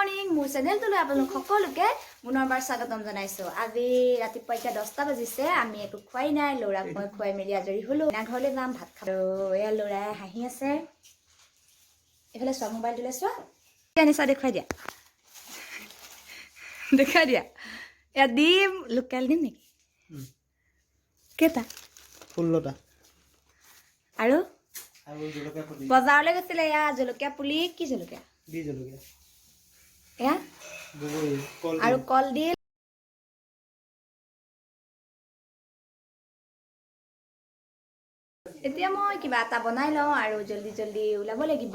Morning, মোৰ চেনেলটোলৈ আপোনালোক সকলোকে পুনৰবাৰ স্বাগতম জনাইছোঁ। আজি ৰাতিপুৱা এতিয়া 10টা বাজিছে। আমি একো খোৱাই নাই। ল'ৰাক মই খুৱাই মেলি আজৰি হ'লোঁ। মাইনা ঘৰলৈ যাম, ভাত খাব। আৰু এয়া ল'ৰাই হাঁহি আছে। এইফালে চোৱা, মোবাইলটোলৈ চোৱা। কি আনিছা দেখুৱাই দিয়া, দেখুৱাই দিয়া। এয়া ডিম, লোকেল ডিম নেকি? কেইটা? 16টা। আৰু? আৰু জলকীয়া পুলি। বজাৰলৈ গৈছিলে। এয়া জলকীয়া পুলি। কি জলকীয়া? বি জলকীয়া। এয়া? বগৰী, কল। আৰু কলডিল। এতিয়া মই কিবা এটা বনাই লওঁ আৰু জল্দি জল্দি ওলাব লাগিব।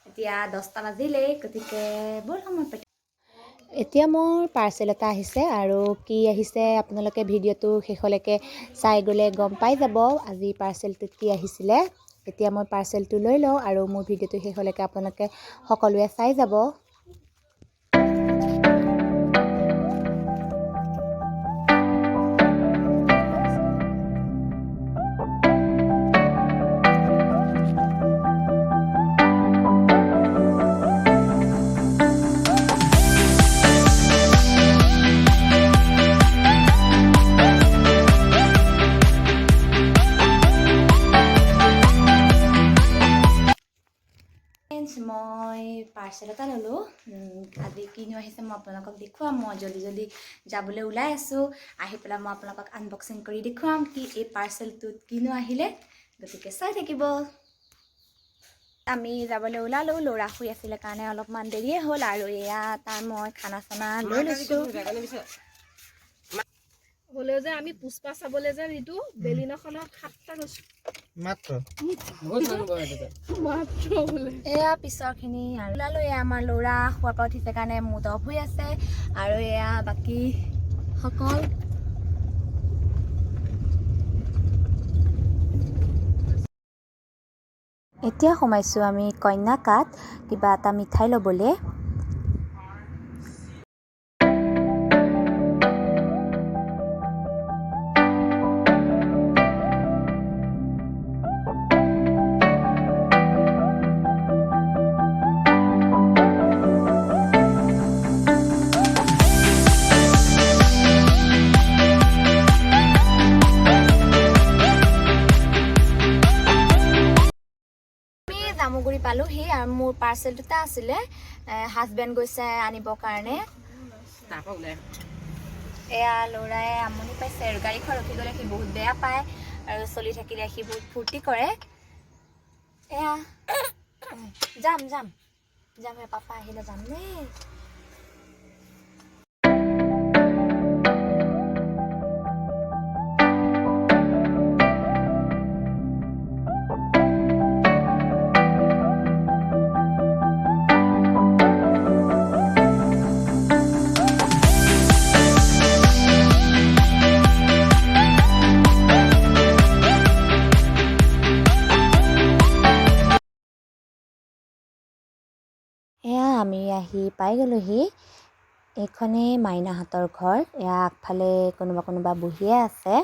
এতিয়া 10টা বাজিলেই, গতিকে বৰ সময় পাতি। এতিয়া মোৰ পাৰ্চেল এটা আহিছে আৰু কি আহিছে আপোনালোকে ভিডিঅ'টো শেষলৈকে চাই গ'লে গম পাই যাব আজি পাৰ্চেলটোত কি আহিছিলে। এতিয়া মই পাৰ্চেলটো লৈ লওঁ আৰু মোৰ ভিডিঅ'টো শেষলৈকে আপোনালোকে সকলোৱে চাই যাব। ফ্ৰেণ্ডছ, মই পাৰ্চেল এটা ল'লোঁ। আজি কিনো আহিছে মই আপোনালোকক দেখুৱাম। মই জল্দি জল্দি যাবলৈ ওলাই আছোঁ। আহি পেলাই মই আপোনালোকক আনবক্সিং কৰি দেখুৱাম কি এই পাৰ্চেলটোত কিনো আহিলে। গতিকে চাই থাকিব। আমি যাবলৈ ওলালোঁ। ল'ৰা শুই আছিলে কাৰণে অলপমান দেৰিয়ে হ'ল। আৰু এয়া তাৰ মই খানা চানা লৈ লৈছোঁ। হ'লেও যে আমি পুষ্পা চাবলৈ যে ঋতু বেলিনখনত 7টা গৈছো। মাত্ৰ। মাত্ৰ বোলে। এয়া পিছৰখিনি আৰু ওলালোঁ। এয়া আমাৰ ল'ৰা শোৱাৰ পৰা উঠিছে কাৰণে মুড অফ হৈ আছে। আৰু এয়া বাকী সকল। এতিয়া সোমাইছোঁ আমি কন্যাকাত কিবা এটা মিঠাই ল'বলৈ। আমি জামুগুৰি পালোহি আৰু মোৰ পাৰ্চেল দুটা আছিলে। হাজবেণ্ড গৈছে আনিবৰ কাৰণে। এয়া ল'ৰাই আমনি পাইছে আৰু গাড়ীখন ৰখি গ'লে সি বহুত বেয়া পায় আৰু চলি থাকিলে সি বহুত ফূৰ্তি কৰে। এয়া যাম যাম যাম, পাপা আহিলে যাম দেই। এয়া আমি আহি পাই গ'লোহি। এইখনেই মাইনাহঁতৰ ঘৰ। এয়া আগফালে কোনোবা কোনোবা বহিয়ে আছে।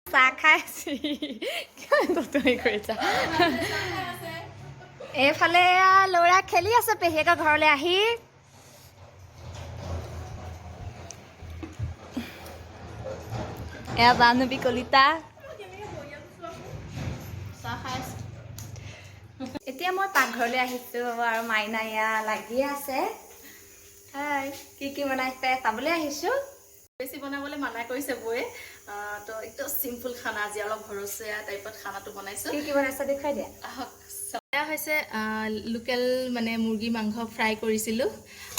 চাহ খাই আছি। কিয় তুমি কৰিছা? এইফালে এয়া ল'ৰা খেলি আছে পেহীয়েকৰ ঘৰলৈ আহি। এয়া জাহ্নৱী কলিতা। এতিয়া মই পাকঘৰলৈ আহিছোঁ আৰু মাইনা এয়া লাগিয়ে আছে। হাই। কি কি বনাইছে চাবলৈ আহিছোঁ। বেছি বনাবলৈ মানা কৰিছে বৌয়ে। তো একদম চিম্পুল খানা, আজি অলপ ঘৰচীয়া টাইপত খানাটো বনাইছোঁ। কি কি বনাইছে দেখুৱাই দিয়া। আহক চাওঁ। এয়া হৈছে লোকেল মানে মুৰ্গী মাংস ফ্ৰাই কৰিছিলোঁ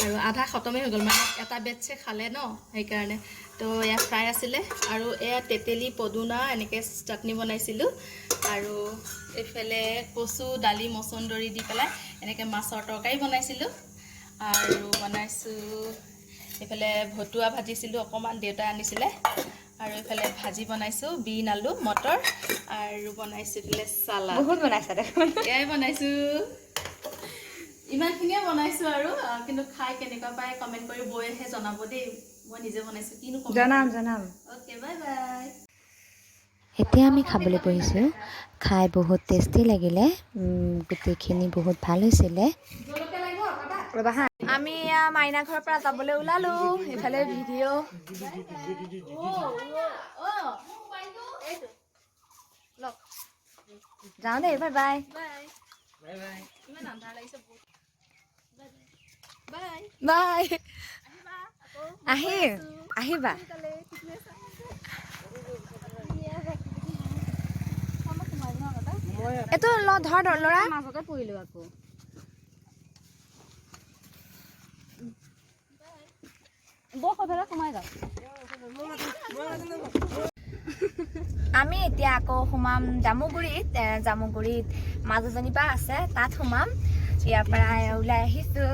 আৰু আধা খতমেই হৈ গ'ল, মানে এটা বেটছে খালে ন, সেইকাৰণে। তো এয়া ফ্ৰাই আছিলে আৰু এয়া তেতেলী পদুনা এনেকৈ চাটনি বনাইছিলোঁ আৰু এইফালে কচু, দালি, মচন্দৰী দি পেলাই এনেকৈ মাছৰ তৰকাৰী বনাইছিলোঁ। আৰু বনাইছোঁ এইফালে ভতুৱা ভাজিছিলোঁ অকণমান, দেউতাই আনিছিলে। আৰু এইফালে ভাজি বনাইছোঁ বিন, আলু, মটৰ। আৰু বনাইছোঁ এইফালে চালাড। বহুত বনাইছা দেখোন। এয়াই বনাইছোঁ, ইমানখিনিয়ে বনাইছোঁ। আৰু কিন্তু খাই কেনেকুৱা পায় কমেণ্ট কৰি বৈহে জনাব দেই। মই নিজে বনাইছোঁ, কিনো। জনাম জনাম। Okay, bye bye. এতিয়া আমি খাবলৈ বহিছোঁ। খাই বহুত টেষ্টি লাগিলে, গোটেইখিনি বহুত ভাল হৈছিলে। ৰ'বা হা, আমি এয়া মাইনা ঘৰৰ পৰা যাবলৈ ওলালো। এইফালে ভিডিঅ'। যাওঁ দেই, বাই বাই। বাই। Bye bye. ইমান আন্ধাৰ লাগিছে বহুত। বাই। বাই। আহিবা আকৌ। আহিম, আহিবা। সোনকালে, ঠিকে আছে। এইটো ল, ধৰ ধৰ ল'ৰা। মাজতে পৰিলো আকৌ। বৰ সফালে সোমাই যাওঁ। আমি এতিয়া আকৌ সোমাম জামুগুৰিত। জামুগুৰিত মাজুজনী বা আছে, তাত সোমাম। ইয়াৰ পৰা ওলাই আহিছো।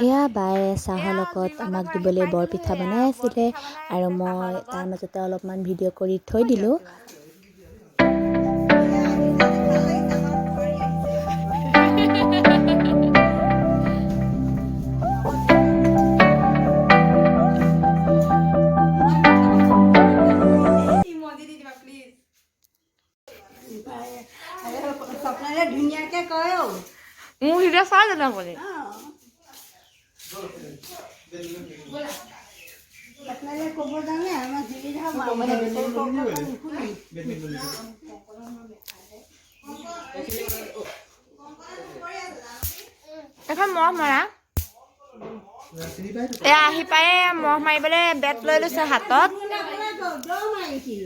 এয়া বায়ে চাহৰ লগত আমাক দিবলৈ বৰপিঠা বনাই আছিলে আৰু মই তাৰ মাজতে অলপমান ভিডিঅ' কৰি থৈ দিলোঁ। ধুনীয়াকে কয় অ। মোৰ ভিডিঅ' চাই জানো আপুনি? আপোনালোকে ক'ব জানে, আমাৰ সুবিধা। বেডমিণ্টন। এখন মহ মৰা। চিনি পাই। এয়া আহি পায়ে মহ মাৰিবলৈ বেট লৈ লৈছে হাতত। মাৰিছিল।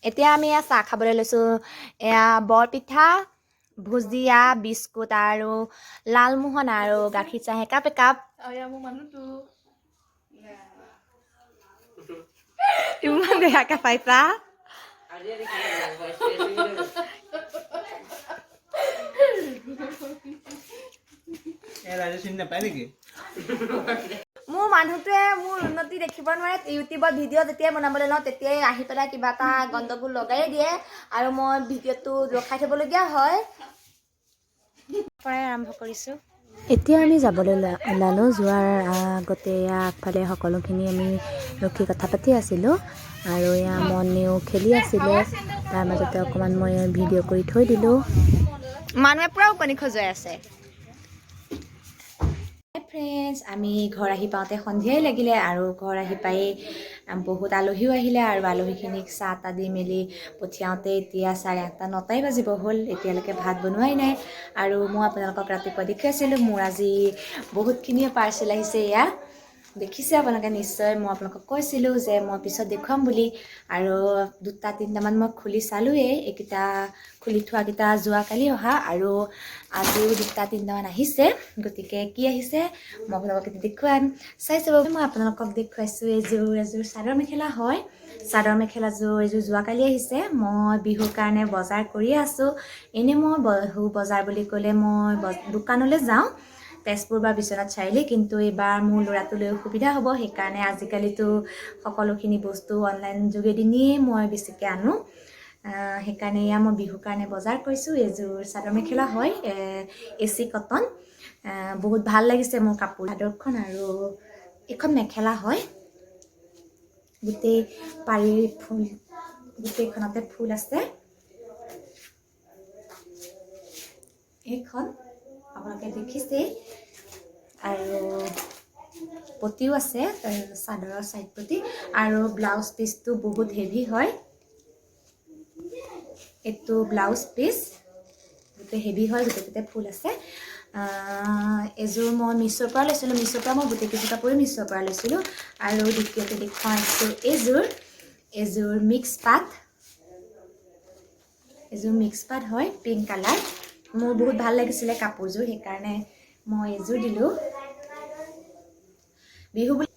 এতিয়া আমি এয়া চাহ খাবলৈ লৈছোঁ। এয়া বৰপিঠা, ভুজিয়া, বিস্কুট আৰু লালমোহন আৰু গাখীৰ চাহ একাপ একাপ। আৰু এয়া মোৰ মানুহটো। ইমান বেয়াকে পাইছা। এই ৰাইজে চিনি নাপায় নেকি? মোৰ মানুহটোৱে মোৰ উন্নতি দেখিব নোৱাৰে। ইউটিউবত ভিডিঅ' যেতিয়াই বনাবলৈ লওঁ, তেতিয়াই আহি পেলাই কিবা এটা গণ্ডগোল লগাই দিয়ে আৰু মই ভিডিঅ'টো ৰখাই থ'বলগীয়া হয়। পৰাই আৰম্ভ কৰিছোঁ। এতিয়া আমি যাবলৈ ওলালোঁ। যোৱাৰ আগতে এয়া আগফালে সকলোখিনি আমি ৰখি কথা পাতি আছিলোঁ আৰু এয়া মনেও খেলি আছিলে। তাৰ মাজতে অকণমান মই ভিডিঅ' কৰি থৈ দিলোঁ। মানুহে পূৰা ওকণি খজুৱাই আছে। ফ্ৰেণ্ডছ, আমি ঘৰ আহি পাওঁতে সন্ধিয়াই লাগিলে আৰু ঘৰ আহি পায়েই বহুত আলহীও আহিলে আৰু আলহীখিনিক চাহ তাহ দি মেলি পঠিয়াওঁতে এতিয়া 8:30, 9টাই বাজিব হ'ল। এতিয়ালৈকে ভাত বনোৱাই নাই। আৰু মই আপোনালোকক ৰাতিপুৱা দেখুৱাইছিলোঁ, মোৰ আজি বহুতখিনিয়ে পাৰ্চেল আহিছে। এয়া দেখিছে আপোনালোকে নিশ্চয়। মই আপোনালোকক কৈছিলোঁ যে মই পিছত দেখুৱাম বুলি। আৰু দুটা তিনিটামান মই খুলি চালোঁৱেই। এইকেইটা খুলি থোৱাকেইটা যোৱাকালি অহা আৰু আজিও দুটা তিনিটামান আহিছে। গতিকে কি আহিছে মই আপোনালোকক এতিয়া দেখুৱাম, চাই চাব। মই আপোনালোকক দেখুৱাইছোঁ, এযোৰ এযোৰ চাদৰ মেখেলা হয়। চাদৰ মেখেলাযোৰ এযোৰ যোৱাকালি আহিছে। মই বিহুৰ কাৰণে বজাৰ কৰিয়ে আছোঁ। এনেই মই বিহু বজাৰ বুলি ক'লে মই দোকানলৈ যাওঁ, তেজপুৰ বা বিশ্বনাথ চাৰিআলি। কিন্তু এইবাৰ মোৰ ল'ৰাটোলৈ অসুবিধা হ'ব, সেইকাৰণে আজিকালিতো সকলোখিনি বস্তু অনলাইন যোগেদি নিয়ে মই বেছিকৈ আনো। সেইকাৰণে এয়া মই বিহুৰ কাৰণে বজাৰ কৰিছোঁ। এইযোৰ চাদৰ মেখেলা হয়, এ চি কটন। বহুত ভাল লাগিছে মোৰ কাপোৰ চাদৰখন। আৰু এইখন মেখেলা হয়। গোটেই পাৰি ফুল, গোটেইখনতে ফুল আছে। এইখন আপোনালোকে দেখিছেই। আৰু পটিও আছে, চাদৰৰ চাইড পটি। আৰু ব্লাউজ পিচটো বহুত হেভি হয়। এইটো ব্লাউজ পিচ গোটেই হেভি হয়, গোটেইকেইটা ফুল আছে। এযোৰ মই মিছ'ৰ পৰা লৈছিলোঁ। মিছ'ৰ পৰা মই গোটেইকেইযোৰ কাপোৰে মিছ'ৰ পৰা লৈছিলোঁ। আৰু দ্বিতীয়তে দেখুৱাইছোঁ এযোৰ, এযোৰ মিক্স পাত। এযোৰ মিক্স পাত হয়, পিংক কালাৰ। মোৰ বহুত ভাল লাগিছিলে কাপোৰযোৰ, সেইকাৰণে মই এযোৰ দিলোঁ। বিহু বুলি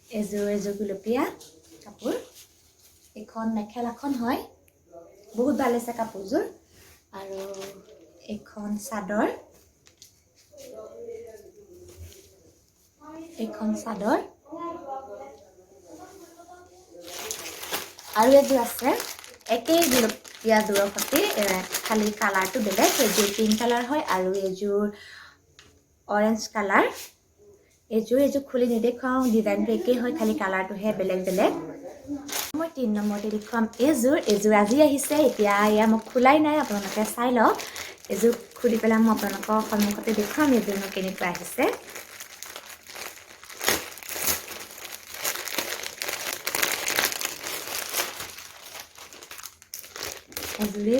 এযোৰ, এযোৰ গুলপীয়া কাপোৰ। এইখন মেখেলাখন হয়, বহুত ভাল হৈছে কাপোৰযোৰ। আৰু এইখন চাদৰ, এইখন চাদৰ। আৰু এযোৰ আছে একেই গুলপীয়া যোৰৰ সৈতে, খালি কালাৰটো বেলেগ। এযোৰ পিংক কালাৰ হয় আৰু এযোৰ অৰেঞ্জ কালাৰ। এযোৰ এযোৰ খুলি নেদেখুৱাওঁ, ডিজাইনটো একেই হয়, খালি কালাৰটোহে বেলেগ বেলেগ। মই 3 নম্বৰতে দেখুৱাম এযোৰ। এযোৰ আজি আহিছে, এতিয়া এয়া মই খোলাই নাই, আপোনালোকে চাই লওক। এযোৰ খুলি পেলাই মই আপোনালোকৰ সন্মুখতে দেখুৱাম এযোৰনো কেনেকুৱা আহিছে।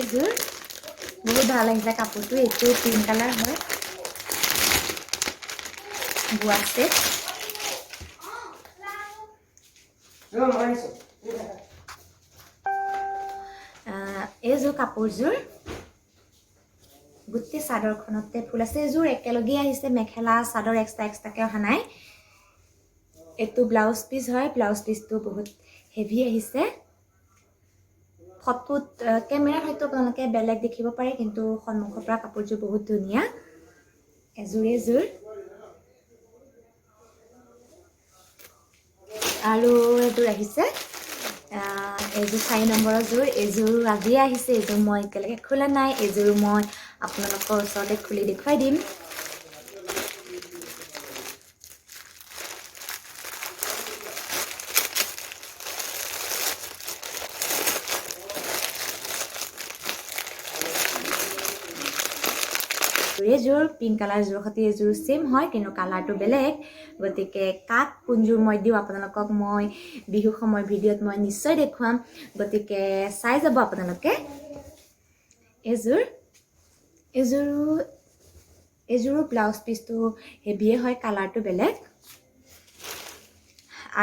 এযোৰ বহুত ভাল আহিছে কাপোৰটো। এইটো পিংক কালাৰ হয়, বোৱা ছেট। এইযোৰ কাপোৰযোৰ গোটেই চাদৰখনতে ফুল আছে। এযোৰ একেলগেই আহিছে, মেখেলা চাদৰ এক্সট্ৰা এক্সট্ৰাকৈ অহা নাই। এইটো ব্লাউজ পিচ হয়, ব্লাউজ পিচটো বহুত হেভি আহিছে। ফটোত কেমেৰাত হয়তো আপোনালোকে বেলেগ দেখিব পাৰে, কিন্তু সন্মুখৰ পৰা কাপোৰযোৰ বহুত ধুনীয়া। এযোৰ এযোৰ। আৰু এযোৰ আহিছে, এইযোৰ 4 নম্বৰৰ যোৰ। এইযোৰ আজিয়ে আহিছে, এইযোৰ মই এতিয়ালৈকে খোলা নাই। এইযোৰ মই আপোনালোকৰ ওচৰতে খুলি দেখুৱাই দিম। এইযোৰ পিংক কালাৰ যোৰৰ সৈতে এইযোৰ ছেইম হয়, কিন্তু কালাৰটো বেলেগ। গতিকে কাক কোনযোৰ মই দিওঁ আপোনালোকক মই বিহু সময়ৰ ভিডিঅ'ত মই নিশ্চয় দেখুৱাম, গতিকে চাই যাব আপোনালোকে। এযোৰ, এযোৰো ব্লাউজ পিচটো হেভিয়ে হয়, কালাৰটো বেলেগ।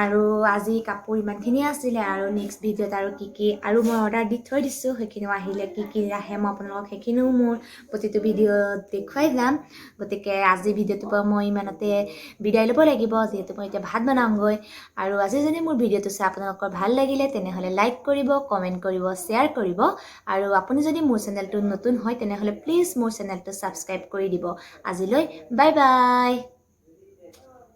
আৰু আজি কাপোৰ ইমানখিনিয়ে আছিলে। আৰু নেক্সট ভিডিঅ'ত আৰু কি কি আৰু মই অৰ্ডাৰ দি থৈ দিছোঁ, সেইখিনিও আহিলে কি কি আহে মই আপোনালোকক সেইখিনিও মোৰ প্ৰতিটো ভিডিঅ'ত দেখুৱাই যাম। গতিকে আজি ভিডিঅ'টোৰ পৰা মই ইমানতে বিদায় ল'ব লাগিব, যিহেতু মই এতিয়া ভাত বনামগৈ। আৰু আজি যদি মোৰ ভিডিঅ'টো চাই আপোনালোকৰ ভাল লাগিলে তেনেহ'লে লাইক কৰিব, কমেণ্ট কৰিব, শ্বেয়াৰ কৰিব। আৰু আপুনি যদি মোৰ চেনেলটো নতুন হয় তেনেহ'লে প্লিজ মোৰ চেনেলটো ছাবস্ক্ৰাইব কৰি দিব। আজিলৈ বাই বাই।